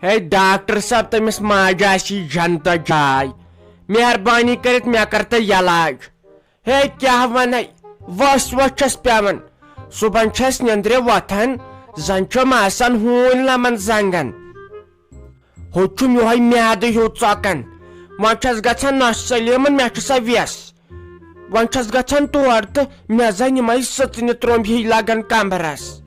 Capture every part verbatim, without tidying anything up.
ہے doctor صٲب، تٔمِس ماجہِ آسہِ یہِ جنتہ جاے۔ مہربٲنی کٔرِتھ مےٚ کر تہٕ علاج۔ ہے کیٛاہ ونے، ؤسۍ ؤسۍ چھس پٮ۪وان۔ صُبحن چھس نیندرِ وۄتھان، زن چھم آسان ہوٗنۍ لمن زنگن۔ ہوٚت چھُم یِہوٚے میادٕ ہیوٗ ژۄکان۔ وۄنۍ چھس گژھان نۄشہِ سلیمن، مےٚ چھِ سۄ ویس۔ وۄنۍ چھس گژھان تور تہٕ مےٚ زن یِمے سٕژنہِ ترٛومبۍ ہی لگان کمبرس۔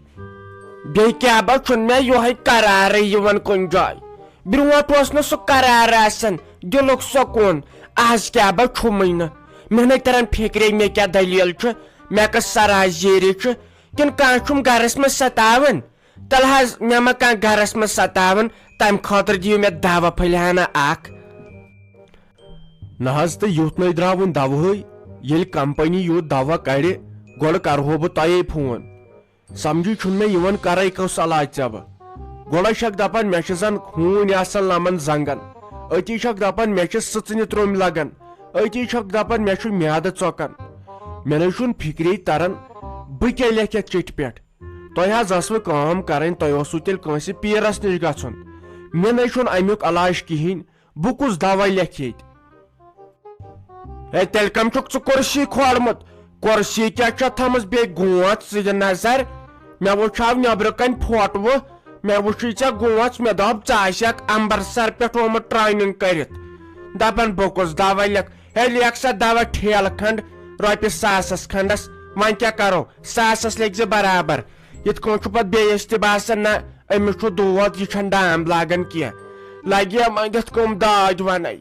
بیٚیہِ کیٛاہ با چھُنہٕ مےٚ یِہوٚے قرارٕے یِوان کُنہِ جایہِ۔ برونٛٹھ اوس نہٕ سُہ قرار آسان، دِلُک سکوٗن۔ از کیٛاہ با چھُمٕے نہٕ۔ مےٚ نے تران فِکرے مےٚ کیٛاہ دٔلیٖل چھُ، مےٚ کۄس سرازیٖری چھُ، کِنہٕ کانٛہہ چھُم گرس منٛز ستاوان۔ تلہٕ حظ مےٚ ما کانٛہہ گرس منٛز ستاوان، تمہِ خٲطرٕ دِیِو مےٚ دوا پھٔلۍ ہنا اکھ۔ نہ حظ، تہٕ یُتھ نَے درٛاو وُنہِ دَوہٕے۔ ییٚلہِ کمپنی یوٗت دوا کَڑِ، گۄڈٕ کَرٕہو بہٕ تۄہے فون۔ سمجھٕے چھُنہٕ مےٚ یِوان، کَرَے کۄس علاج ژےٚ بہٕ؟ گۄڈَے چھَکھ دَپان مےٚ چھِ زَن ہوٗنۍ آسان لَمَن زنٛگَن، أتی چھَکھ دَپان مےٚ چھِ سٕژنہِ ترٛوٚمۍ لَگان، أتی چھَکھ دَپان مےٚ چھُ میٛادٕ ژۄکان۔ مےٚ نَے چھُنہٕ فِکرے تَران بہٕ کیٛاہ لیکھٕ یَتھ چِٹھِ پٮ۪ٹھ۔ تۄہہِ حظ ٲسوٕ کٲم کَرٕنۍ، تۄہہِ اوسوٕ تیٚلہِ کٲنٛسہِ پیٖرَس نِش گژھُن۔ مےٚ نَے چھُنہٕ اَمیُک علاج کِہیٖنۍ۔ بہٕ کُس دوا لیکھٕ ییٚتہِ؟ ہے، تیٚلہِ کَم چھُکھ ژٕ کُرسی کھولمُت؟ کُرسی کیٛاہ چھےٚ تھٲمٕژ بیٚیہِ گونٛژ ژٕ دِ نظر؟ مےٚ وٕچھاو نیٚبرٕ کَنۍ فوٹوٕ، مےٚ وٕچھُے ژےٚ گونٛژ، مےٚ دوٚپ ژٕ آسٮ۪کھ امبرسر پٮ۪ٹھ آمُت training کٔرِتھ۔ دَپان بہٕ کُس دوا لیکھٕ؟ ہے، لیکھ سا دوا ٹھیلہٕ کھنٛڈ رۄپیہِ ساسَس کھنٛڈَس، وۄنۍ کیٛاہ کَرو؟ ساسَس لیکھ زِ برابر۔ یِتھ کٔنۍ چھُ پتہٕ بیٚیِس تہِ باسان، نہ، أمِس چھُ دود، یہِ چھَنہٕ ڈام لاگان کینٛہہ۔ لگہِ ہا وۄنۍ یَتھ کٕم دٲدۍ وَنَے۔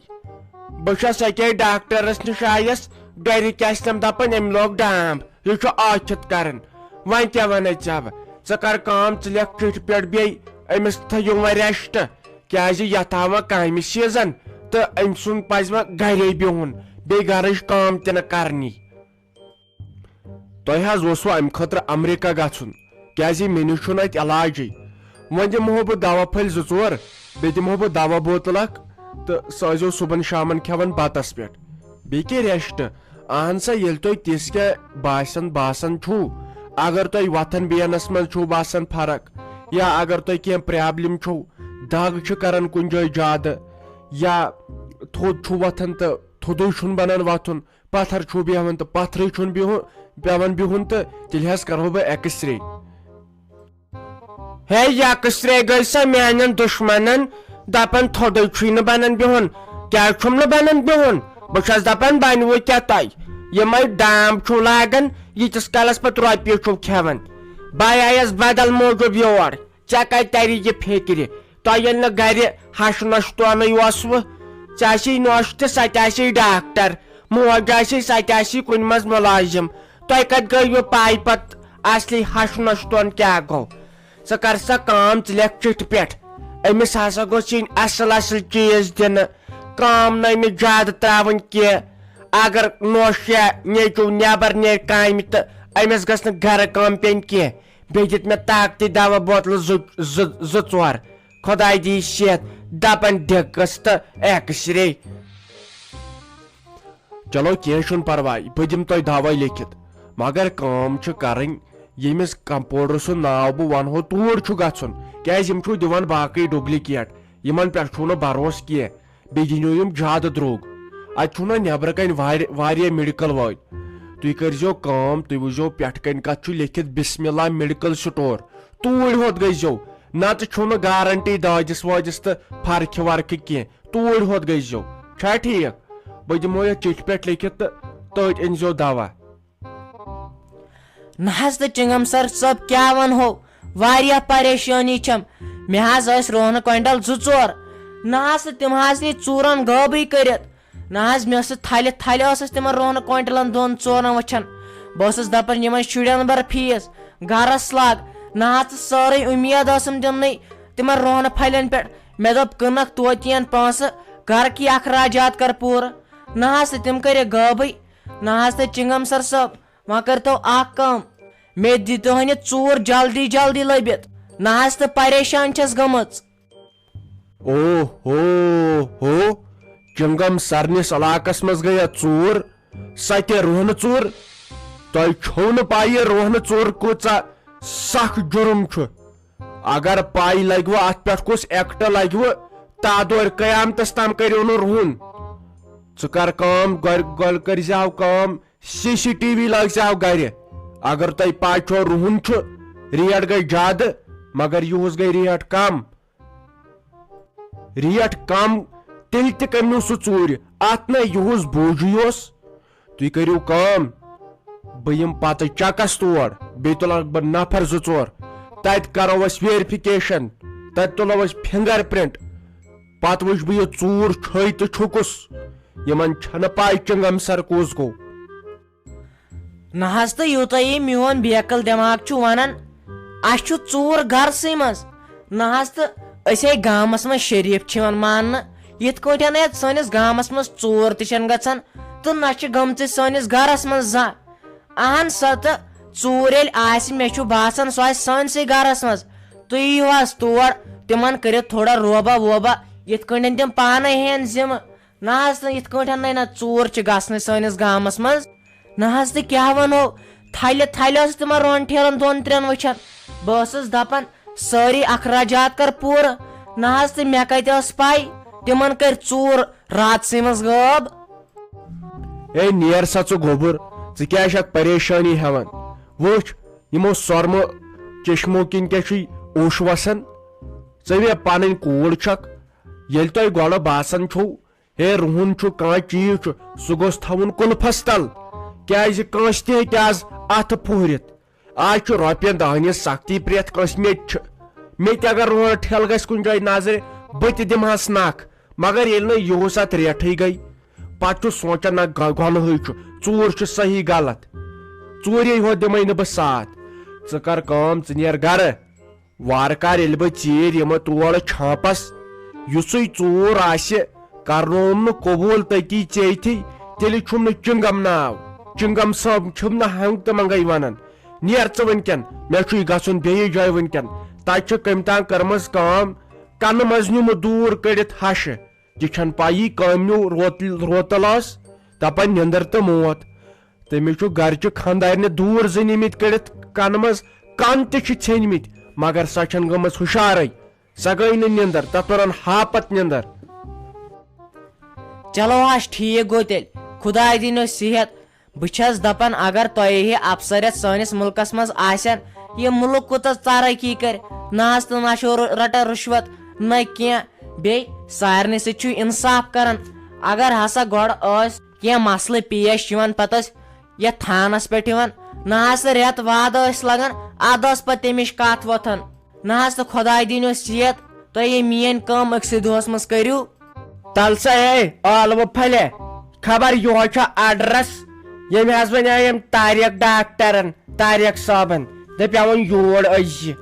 بہٕ چھَس أکے ڈاکٹرَس نِش آیَس، گَرِکۍ ٲسۍ تِم دَپان، أمۍ لوگ ڈام، یہِ چھُ ٲکھِتھ کَران۔ وۄنۍ کیٛاہ وَنَے ژےٚ بہٕ؟ ژٕ کَر کٲم، ژٕ لیکھ چِٹھِ پٮ۪ٹھ بیٚیہِ، أمِس تھٲیِو وۄنۍ rest، کیٛازِ یَتھ آو وۄنۍ کامہِ season تہٕ أمۍ سُنٛد پَزِ وۄنۍ گَرے بِہُن، بیٚیہِ گَرٕچ کٲم تہِ نہٕ کَرنی۔ تۄہہِ حظ اوسوٕ امہِ خٲطرٕ امریکہ گژھُن، کیازِ مےٚ نِش چھُنہٕ اتہِ علاجٕے۔ وۄنۍ دِمہو بہٕ دوا پھٔلۍ زٕ ژور، بیٚیہِ دِمہو بہٕ دوا بوتل اکھ، تہٕ سُہ ٲسۍزیو صُبحن شامن کھٮ۪وان بتس پٮ۪ٹھ۔ بیٚیہِ کیٛاہ rest؟ اہن سا، ییٚلہِ تۄہہِ تِژھ کینٛہہ باسان باسان چھُو، اگر تۄہہِ وۄتھان بیہنس منٛز چھُو باسان فرق، یا اگر تۄہہِ کینٛہہ problem چھُو، دگ چھِ کران کُنہِ جایہِ زیادٕ، یا تھوٚد چھُو وۄتھان تہٕ تھوٚدُے چھُنہٕ بنان وۄتھُن، پتھر چھُو بیہوان تہٕ پتھرٕے چھُنہٕ بِہُن، پٮ۪وان بِہُن، تہٕ تیٚلہِ حظ کرہو بہٕ X-ray۔ ہے، X-ray گٔے سا میانٮ۪ن دُشمنن، دپان تھوٚدُے چھُے نہٕ بنان بِہُن۔ کیٛازِ چھُم نہٕ بنان بِہُن؟ بہٕ چھَس دپان بنوٕ کیٛاہ تۄہہِ؟ یِمے ڈام چھُو لاگان، ییٖتِس کالس پتہٕ رۄپیہِ چھُو کھٮ۪وان۔ بہٕ آیس بدل موٗجوٗب یور۔ ژےٚ کتہِ تری یہِ فکرِ؟ تۄہہِ ییٚلہِ نہٕ گرِ ہش نۄش تونٕے اوسوٕ، ژےٚ آسی نۄش تہٕ سۄ تہِ آسی ڈاکٹر، موج آسی سۄ تہِ آسی کُنہِ منٛز مُلٲزِم۔ تۄہہِ کتہِ گٔیوٕ پاے پتہٕ اصلی ہش نۄش تون کیٛاہ گوٚو؟ ژٕ کر سا کٲم، ژٕ لیکھ چِٹھِ پٮ۪ٹھ، أمِس ہسا گوٚژھ یِنۍ اصل اصل چیٖز دِنہٕ، کٲم نہٕ أمِس زیادٕ تراوٕنۍ کینٛہہ۔ اگر نۄش یا نیٚچو نٮ۪بر نیرِ کامہِ تہٕ أمِس گٔژھ نہٕ گرٕ کٲم پیٚنۍ کینٛہہ۔ بیٚیہِ دِتۍ مےٚ طاقتی دوا بوتلہٕ زٕ، زٕ، زٕ ژور۔ خۄداے دِیہِ صحت، دَپان ڈیٚکس تہٕ X-ray۔ چلو، کینٛہہ چھُنہٕ پرواے، بہٕ دِمہٕ تۄہہِ دوا لیکھِتھ۔ مگر کٲم چھِ کرٕنۍ، ییٚمِس کمپاوڈر سُنٛد ناو بہٕ ونہو، توٗرۍ چھُ گژھُن۔ کیازِ یِم چھِو دِوان باقٕے duplicate، یِمن پٮ۪ٹھ چھُو نہٕ بھروسہٕ کینٛہہ۔ بیٚیہِ دِنیو یِم زیادٕ درٛوگ۔ اتہِ چھُو نہ نٮ۪برٕ کنہِ وارِ-، واریاہ medical وٲلۍ۔ تُہۍ کٔرۍزیو کٲم، تُہۍ وٕچھزیو پٮ۪ٹھٕ کنہِ کتھ چھُ لیکھِتھ بسم اللہ medical store۔ توٗرۍ ہوت گٔژھۍزیو، نتہٕ چھُو نہٕ guarantee دٲدِس وٲدِس تہٕ فرقہِ ورقہِ کینٛہہ۔ توٗرۍ ہوت گٔژھۍزیو۔ چھا ٹھیٖک؟ بہٕ دِمو یتھ چِٹھِ پٮ۪ٹھ لیکھِتھ تہٕ تٔتۍ أنۍزیو دوا۔ نہ حظ تہٕ چنگم سر صٲب، کیٛاہ ونہو، واریاہ پریشٲنی چھم۔ مےٚ حظ ٲسۍ روہنہٕ کوینٹل زٕ ژور، نہ حظ تہٕ تِم حظ نی ژوٗرن غٲبٕے کٔرِتھ۔ نہ حظ، مےٚ ٲس سُہ تھلہِ تھلہِ ٲسٕس تِمن روہنہٕ کوینٹلن دۄن ژورن وٕچھان۔ بہٕ اوسُس دپان، یِمن شُرٮ۪ن بر فیٖس، گرس لاگ۔ نہ حظ تہٕ سٲرٕے اُمید ٲسٕم دِنٕے تِمن روہنہٕ پھلٮ۪ن پٮ۪ٹھ۔ مےٚ دوٚپ، کٕنکھ توتہِ یِن پونٛسہٕ، گرٕکۍ اخراجات کر پوٗرٕ۔ نہ حظ تہٕ تِم کٔرِکھ غٲبٕے۔ نہ حظ تہٕ چنگم سر صٲب، وۄنۍ کٔرتو اکھ کٲم، مےٚ دیٖتو ہن یہِ ژوٗر جلدی جلدی لٔبِتھ، نہ حظ تہٕ پریشان چھَس گٔمٕژ۔ او ہو ہو، چنگم سرنِس علاقس منٛز گٔیہ ژوٗر، سۄ تہِ روہنہٕ ژوٗر۔ تۄہہِ چھو نہٕ پَے یہِ روہنہٕ ژوٗر کۭژاہ سخ جُرم چھُ۔ اگر پاے لگوٕ اتھ پٮ۪ٹھ کُس ایکٹ لگوٕ، تادورِ قیامتس تام کٔرِو نہٕ رُہُن۔ ژٕ کر کٲم، گۄڈٕ، گۄڈٕ کٔرۍ زیو کٲم، سی سی ٹی وی لٲگۍ زیو گرِ۔ اگر تۄہہِ پاے چھو رُہُن چھُ، ریٹ گٔے زیادٕ، مگر یُہُس گٔے ریٹ کم۔ ریٹ کم، تیٚلہِ تہِ کٔمِو سُہ ژوٗرِ۔ اتھ نہ یُہُس بوٗجُے اوس۔ تُہۍ کٔرِو کٲم، بہٕ یِمہٕ پتہٕ چکس تور، بیٚیہِ تُلکھ بہٕ نفر زٕ ژور، تتہِ کرو أسۍ ویریفکیشن، تتہِ تُلو أسۍ فنگر پرنٹ، پتہٕ وٕچھ بہٕ یہِ ژوٗر چھُے تہٕ چھُکُس۔ یِمن چھنہٕ پاے چنگم سر کُس گوٚو۔ نہ حظ، تہٕ یوٗتاہ یہِ میون بیکل دٮ۪ماغ چھُ ونان، اسہِ چھُ ژوٗر گرسٕے منٛز۔ نہ حظ، تہٕ أسۍ ہے گامس منٛز شریٖف چھِ یِوان ماننہٕ۔ یِتھ کٲٹھۍ یتھ سٲنِس گامس منٛز ژوٗر تہِ چھَنہٕ گژھان، تہٕ نہ چھِ گٔمژٕ سٲنِس گرس منٛز زانٛہہ۔ اہن سا، تہٕ ژوٗر ییٚلہِ آسہِ، مےٚ چھُ باسان سۄ آسہِ سٲنسٕے گرس منٛز۔ تُہۍ یِیِو حظ تور، تِمن کٔرِو تھوڑا روبہ ووبہ، یِتھ کٲٹھۍ تِم پانے ہٮ۪ن ذمہٕ۔ نہ حظ، تہٕ یِتھ کٲٹھۍ نَے نہ ژوٗر چھِ گژھنٕے سٲنِس گامس منٛز۔ نہ حظ، تہٕ کیٛاہ وَنو، تھلہِ تھلہِ ٲس تِمن رۄن ٹھیلن دۄن ترٛٮ۪ن وٕچھان۔ بہٕ ٲسٕس دَپان، سٲری اخراجات کر پوٗرٕ۔ نہ حظ، تہٕ مےٚ کَتہِ ٲس پَے، تِمن کٔرۍ ژوٗر راتسٕے منٛز غٲب۔ اے نیر سا ژٕ گوٚبُر، ژٕ کیٛازِ چھکھ پریشٲنی ہٮ۪وان؟ وٕچھ، یِمو سۄرمہٕ چشمو کِنۍ کیٛاہ چھُے اوٚش وسان؟ ژٕ مےٚ پنٕنۍ کوٗر چھکھ، ییٚلہِ تۄہہِ گۄڈٕ باسان چھُو ہے، رُہُن چھُ، کانٛہہ چیٖز چھُ، سُہ گوٚژھ تھاوُن قُلفس تل، کیازِ کٲنٛسہِ تہِ ہیٚکہِ آز اتھٕ پھُہرِتھ۔ آز چھُ رۄپین دہن ہٕنٛز سختی پرٛٮ۪تھ کٲنٛسہِ۔ مےٚ تہِ چھُ، مےٚ تہِ اگر رٲنٛٹھ ٹھیلہٕ گژھِ کُنہِ جایہِ نظرِ، بہٕ تہِ دِمہٕ ہس نکھ۔ مگر ییٚلہِ نہٕ یِہُس اتھ ریٹھٕے گٔے، پتہٕ چھُ سونٛچان، نہ، گۄ-، گۄنہٕے چھُ، ژوٗر چھُ صحیح غلط، ژوٗرے ہوت دِمے نہٕ بہٕ ساتھ۔ ژٕ کر کٲم، ژٕ نیر گرٕ۔ وارٕ کار ییٚلہِ بہٕ ژیٖرۍ یِمہٕ تور چھانپس، یُسُے ژوٗر آسہِ کرنووُم نہٕ قبوٗل تٔتی ژیتھی، تیٚلہِ چھُم نہٕ چنگم ناو۔ چنگم صٲب چھُم نہٕ ہنگ تہٕ منگے ونان۔ نیر ژٕ وٕنکٮ۪ن، مےٚ چھُے گژھُن بیٚیِس جایہِ وٕنکٮ۪ن۔ تتہِ چھِ کٔمۍ تام کٔرمٕژ کٲم، کنہٕ منٛز نیوٗمُت دوٗر کٔڑِتھ ہشہِ۔ یہِ چھَنہٕ پَیی کٲمِو روت-، روتل ٲس، دَپان نِندٕر تہٕ موت۔ تٔمِس چھُ گرچہِ خاندارنہِ دوٗر زٕ نِمٕتۍ کٔڑِتھ کنہٕ منٛز، کن تہِ چھِ ژھیٚنمٕتۍ، مگر سۄ چھَنہٕ گٔمٕژ ہُشارٕے۔ سۄ گٔے نہٕ نِندٕر، تَتھ وَنان ہاپت نِندٕر۔ چلو حظ، ٹھیٖک گوٚو تیٚلہِ، خداے دِنو صحت۔ بہٕ چھَس دَپان، اگر تۄہہِ ہِوۍ افسر یَتھ سٲنِس مُلکَس منٛز آسن، یہِ مُلک کوٗتاہ ترقی کرِ۔ نہ حظ تہٕ نہ چھُ ر-، رٹان رُشوت، نہ کینٛہہ۔ بیٚیہِ سارنٕے سۭتۍ چھُ انصاف کران۔ اگر ہسا گۄڈٕ ٲسۍ کینٛہہ مسلہٕ پیش یِوان، پتہٕ ٲسۍ یتھ تھانس پٮ۪ٹھ یِوان، نہ حظ تہٕ رٮ۪تھ وادٕ ٲسۍ لگان، ادٕ ٲس پتہٕ تمِچ کتھ وۄتھان۔ نہ حظ تہٕ خۄداے دِنو صحت، تُہۍ یہِ میٲنۍ کٲم أکسٕے دۄہس منٛز کٔرِو۔ تل سا اے ٲلوٕ پھلہِ، خبر یِہوے چھا ایڈرس، ییٚمۍ حظ وَنیٛاے أمۍ طارق ڈاکٹرن، طارق صٲبن، دَپیٛاوُن یور أزۍ۔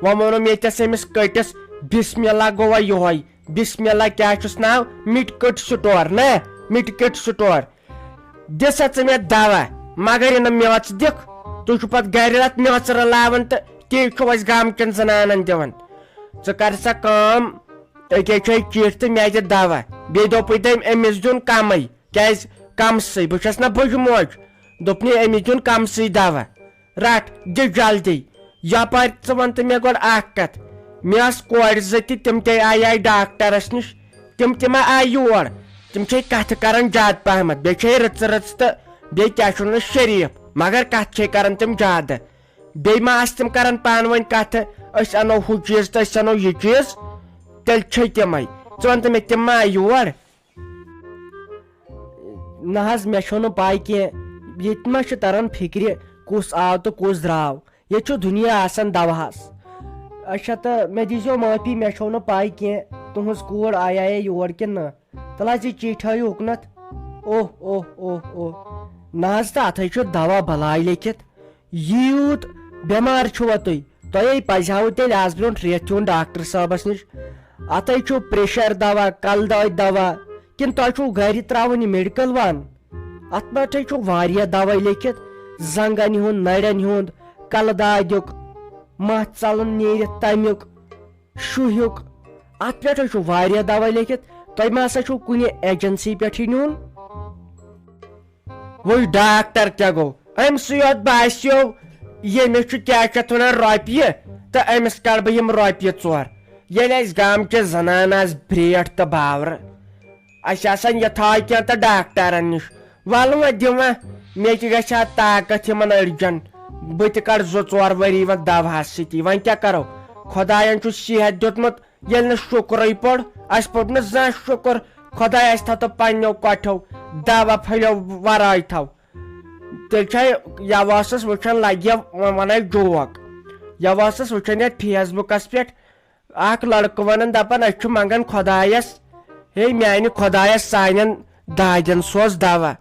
وۄنۍ ووٚنُم ییٚتٮ۪س أمِس کٔٹِس، بسم اللہ گوٚوا یِہوے؟ بسم اللہ کیٛاہ چھُس ناو؟ مِٹ کٔٹ سٹور نا، مِٹ کٔٹ سٹور۔ دِ سا ژٕ مےٚ دوا، مگر یہِ نہٕ میٚژ دِکھ، تُہۍ چھِو پتہٕ گرِ رَتھ میٚژ رلاوان تہٕ تی چھِو اَسہِ گامہٕ کٮ۪ن زنانن دِوان۔ ژٕ کر سا کٲم، أکے چھے چِٹھۍ تہٕ مےٚ دِ دوا۔ بیٚیہِ دوٚپُے تٔمۍ أمِس دیُن کمٕے، کیازِ کمسٕے، بہٕ چھَس نہ بٕجہِ موج۔ دوٚپنُے أمِس دیُن کمسٕے دوا۔ رٹ، دِ جلدی۔ یپارۍ ژٕ وَن تہٕ مےٚ گۄڈٕ اکھ کتھ۔ مےٚ آسہٕ کورِ زٕ تہِ، تِم تہِ آیہِ آیہِ ڈاکٹرس نِش۔ تِم تہِ ما آیہِ یور؟ تِم چھے کتھٕ کران زیادٕ پہمتھ، بیٚیہِ چھے رٕژٕ رٕژٕ تہٕ بیٚیہِ کیٛاہ چھُ نہٕ شریٖف، مگر کتھٕ چھے کران تِم زیادٕ۔ بیٚیہِ ما آسہٕ تِم کران پانہٕ ؤنۍ کتھٕ، أسۍ انو ہُہ چیٖز تہٕ أسۍ انو یہِ چیٖز، تیٚلہِ چھے تِمے۔ ژٕ وَن تہٕ مےٚ، تِم ما آیہِ یور؟ نہ حظ، مےٚ چھو نہٕ پاے کینٛہہ۔ ییٚتہِ ما چھُ تران فکرِ، کُس آو تہٕ کُس درٛاو؟ ییٚتہِ چھُ دُنیا آسان دوہس۔ اچھا، تہٕ مےٚ دیٖزیو معٲفی، مےٚ چھو نہٕ پاے کینٛہہ، تُہنٛز کوٗر آیایے یور کِنہٕ نہ؟ تَلہٕ حظ یہِ چِٹھۍ ہٲیِو اُکنَتھ۔ اوہ، اوہ، اوہ، اوہ۔ نہ حظ، تہٕ اَتھَے چھُ دوا بلاے لیکھِتھ۔ یوٗت بٮ۪مار چھُوا تُہۍ؟ تۄہے پزِ ہاوٕ تیٚلہِ آز برونٛٹھ رٮ۪تھ یُن ڈاکٹر صٲبس نِش۔ اتھے چھُ پریشر دوا، کلہٕ دٲدۍ دوا، کِنہٕ تۄہہِ چھُو گرِ ترٛاوُن یہِ میڈیکل وان؟ اتھ پٮ۪ٹھے چھُ واریاہ دوا لیکھِتھ، زنٛگن ہُنٛد، نرٮ۪ن ہُنٛد، کلہٕ دادیُک، مژھ ژلُن نیٖرِتھ تمیُک، شُہیُک۔ اتھ پٮ۪ٹھے چھُ واریاہ دوا لیکھِتھ۔ تۄہہِ ما سا چھُو کُنہِ ایجنسی پٮ۪ٹھٕے نیُن؟ وٕچھ ڈاکٹر کیٛاہ گوٚو، أمۍ سٕے یوت باسیو ییٚمِس چھُ کیٛاہ چھِ اَتھ وَنان رۄپیہِ، تہٕ أمِس کَڑٕ بہٕ یِم رۄپیہِ ژور۔ ییٚلہِ اَسہِ گامچہِ زنانہٕ آسہٕ برٛیٹھ تہٕ باورٕ، اَسہِ آسَن یہِ تھاے کینٛہہ تہٕ ڈاکٹرَن نِش، وَلہٕ وۄنۍ دِمہ، مےٚ تہِ گژھِ ہا طاقت یِمَن أڑجَن، بہٕ تہِ کَڑٕ زٕ ژور ؤری وۄنۍ دَوہَس سۭتی۔ وۄنۍ کیٛاہ کَرو؟ خۄدایَن چھُ صحت دیُتمُت، ییٚلہِ نہٕ شُکرٕے پوٚر، اَسہِ پوٚر نہٕ زانٛہہ شُکُر، خۄداے اَسہِ تھاو تہٕ پنٛنیو کۄٹھیو دَوا پھٔلٮ۪و وَرٲے تھاو۔ تیٚلہِ چھا یَوٕ ٲسَس وٕچھان لَگہِ وۄنۍ وَنَے جوک۔ یَوٕ ٲسَس وٕچھان یَتھ فیس بُکَس پٮ۪ٹھ اَکھ لٔڑکہٕ وَنان، دَپان، أسۍ چھِ منٛگان خۄدایَس، ہے میٛانہِ خۄدایَس، سانٮ۪ن دادٮ۪ن سوز دَوا۔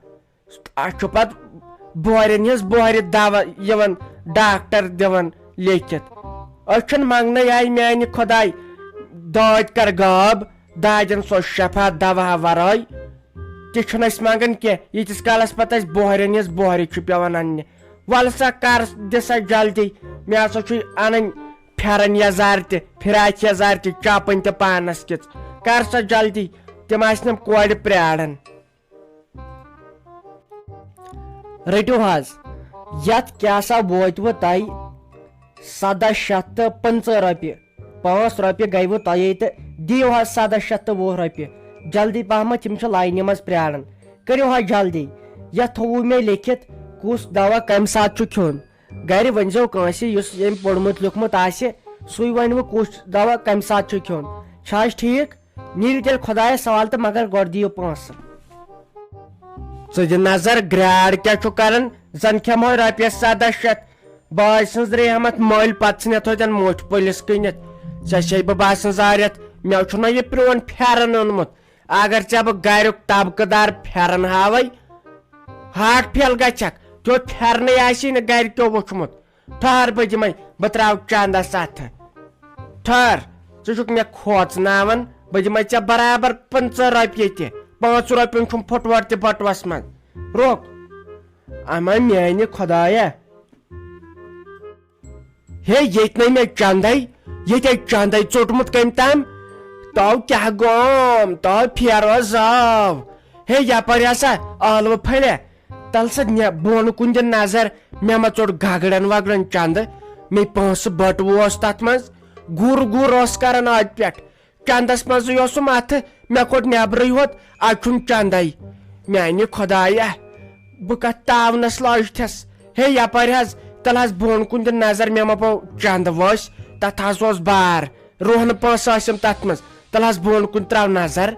اَسہِ چھُ پَتہٕ بۄہرٮ۪ن ہٕنٛز بۄہرِ دَوا یِوان ڈاکٹر دِوان لیکھِتھ۔ أسۍ چھِنہٕ منٛگنَے آے میٛانہِ خۄداے دٲدۍ کَر غٲب، دادٮ۪ن سوز شفا دَوا وَرٲے۔ تہِ چھُنہٕ أسۍ منٛگان کینٛہہ، ییٖتِس کالَس پَتہٕ اَسہِ بۄہرٮ۪ن ہٕنٛز بۄہرِ چھُ پٮ۪وان اَننہِ۔ وَلہٕ سا کَر، دِ سا جلدی، مےٚ ہسا چھُے اَنٕنۍ پھٮ۪رَن یَزار تہِ، فِراک یَزار تہِ، چَپٕنۍ تہِ پانَس کِژھ۔ کَر سا جلدی، تِم آسنَم کورِ پرٛاران۔ رٔٹِو حظ، یَتھ کیٛاہ سا ووتوٕ تۄہہِ سَداہ شیٚتھ تہٕ پٕنٛژٕہ رۄپیہِ۔ پانٛژھ رۄپیہِ گٔیوٕ تۄہے تہٕ دِیِو حظ سَداہ شیٚتھ تہٕ وُہ رۄپیہِ۔ جلدی پہمتھ، یِم چھِ لاینہِ منٛز پرٛاران۔ کٔرِو حظ جلدی۔ یَتھ تھوٚوُ مےٚ لیکھِتھ کُس دوا کَمہِ ساتہٕ چھُ کھیوٚن۔ گَرِ ؤنۍزیو کٲنٛسہِ یُس ییٚمۍ پوٚرمُت لیوٚکھمُت آسہِ، سُے وَنِوٕ کُس دوا کَمہِ ساتہٕ چھُ کھیوٚن۔ چھا حظ ٹھیٖک؟ نیٖرِو تیٚلہِ خۄدایَس حوالہٕ تہٕ مگر گۄڈٕ دِیِو پونٛسہٕ۔ ژٕ دِ نظر، گرٛاڑ کیٛاہ چھُ کران؟ زَن کھٮ۪مہو رۄپیَس سَداہ شیٚتھ۔ باے سٕنٛز رحمت مٔلۍ، پتہٕ ژھٕنِتھ ہوتٮ۪ن موٚٹھۍ پٔلِس کٕنِتھ۔ ژےٚ چھے بہٕ باسان زارٮ۪تھ، مےٚ چھُنہ یہِ پرٛون پھٮ۪رن اوٚنمُت۔ اگر ژےٚ بہٕ گریُک طبقہٕ دار پھٮ۪رن ہاوے، ہارٹ فیل گژھکھ۔ تیُتھ پھٮ۪رنٕے آسی نہٕ گرِکیو وُچھمُت۔ ٹھہر، بہٕ دِمے، بہٕ ترٛاوٕ چندس اتھٕ۔ ٹھہر، ژٕ چھُکھ مےٚ کھوژناوان، بہٕ دِمے ژےٚ برابر پٕنٛژٕہ رۄپیہِ تہِ۔ پانٛژھ رۄپیُن چھُم پھُٹووٹ تہِ بٹوس منٛز۔ رُک۔ اما میانہِ خۄدایا۔ ہے، ییٚتہِ نے مےٚ چندے، ییٚتہِ ہے چندے ژوٚٹمُت کٔمۍ تام۔ تو کیٛاہ گوم، تو پھیرو زاو۔ ہے، یپٲرۍ ہسا ٲلوٕ پھٔلۍ۔ تل سا نہ بۄن کُن دِ نظر، مےٚ ما ژوٚٹ گگڑن وگڑن چندٕ۔ مےٚ پونٛسہٕ بٹوٕ اوس تتھ منٛز۔ گُر گُر اوس کران اتھ پٮ۪ٹھ۔ چندس منٛزٕے اوسُم اتھٕ، مےٚ کوٚڑ نٮ۪برٕے ہوت، اتہِ چھُم چندے۔ میانہِ خۄدایا، بہٕ کتھ تاونس لٲجتھس۔ ہے یپٲرۍ حظ، تل حظ بۄن کُن دِ نظر، مےٚ ما پیوٚو چندٕ وٲسۍ، تتھ حظ اوس بار۔ روہنہٕ پونٛسہٕ ٲسِم تتھ منٛز، تل حظ بۄن کُن تراو نظر۔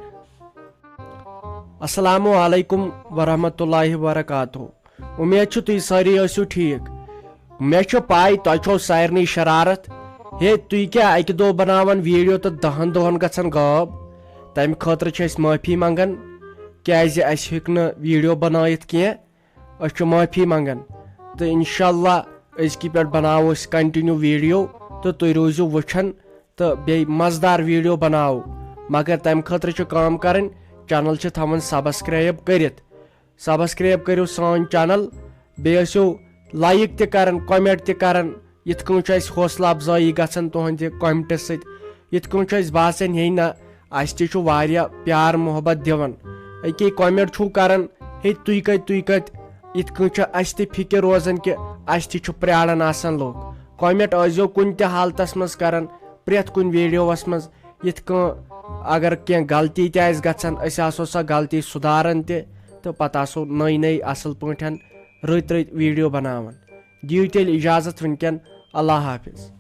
السلام علیکم ورحمۃ اللہ وبرکاتہ۔ اُمید چھُ تُہۍ سٲری ٲسِو ٹھیٖک۔ مےٚ چھُ پَے تۄہہِ چھو سارنٕے شرارت۔ ہے، تُہۍ کیٛاہ اَکہِ دۄہ بناوان ویٖڈیو تہٕ دَہَن دۄہَن گژھان غٲب؟ تَمہِ خٲطرٕ چھِ أسۍ معٲفی منٛگان، کیٛازِ اَسہِ ہیٚکہِ نہٕ ویٖڈیو بنٲیِتھ کینٛہہ۔ أسۍ چھِ معٲفی منٛگان۔ تہٕ اِنشاءاللہ أزکہِ پٮ۪ٹھ بناوو أسۍ continue ویٖڈیو تہٕ تُہۍ روٗزِو وٕچھان تہٕ بیٚیہِ مزٕدار ویٖڈیو بناوو۔ مگر تَمہِ خٲطرٕ چھِ کٲم کَرٕنۍ، چینل چھِ تھاوٕنۍ subscribe کٔرِتھ۔ Subscribe کٔرِو سٲنۍ چینل، بیٚیہِ ٲسِو like تہِ کران، comment تہِ کران۔ یِتھ کٔنۍ چھُ اَسہِ حوصلہٕ افزٲیی گژھان تُہنٛدِ comment سۭتۍ۔ یِتھ کٔنۍ چھُ اَسہِ باسان، ہے نہ، اَسہِ تہِ چھُ واریاہ پیار محبت دِوان۔ أکے comment چھُو کران، ہے تُہۍ کتہِ، تُہۍ کتہِ؟ یِتھ کٔنۍ چھُ اَسہِ تہِ فکر روزان کہِ اَسہِ تہِ چھُ پرٛاران آسان لُکھ۔ Comment ٲسۍزیو کُنہِ تہِ حالتس منٛز کران، پرٛٮ۪تھ کُنہِ ویٖڈیووَس منٛز۔ یِتھ کٔنۍ اگر کینٛہہ غلطی تہِ آسہِ گژھان، أسۍ آسو سۄ غلطی سُدھاران تہِ، تہٕ پتہٕ آسو نٔے نٔے اصل پٲٹھۍ رٕتۍ رٕتۍ ویٖڈیو بناوان۔ دِیِو تیٚلہِ اجازت وٕنکٮ۪ن، اللہ حافظ۔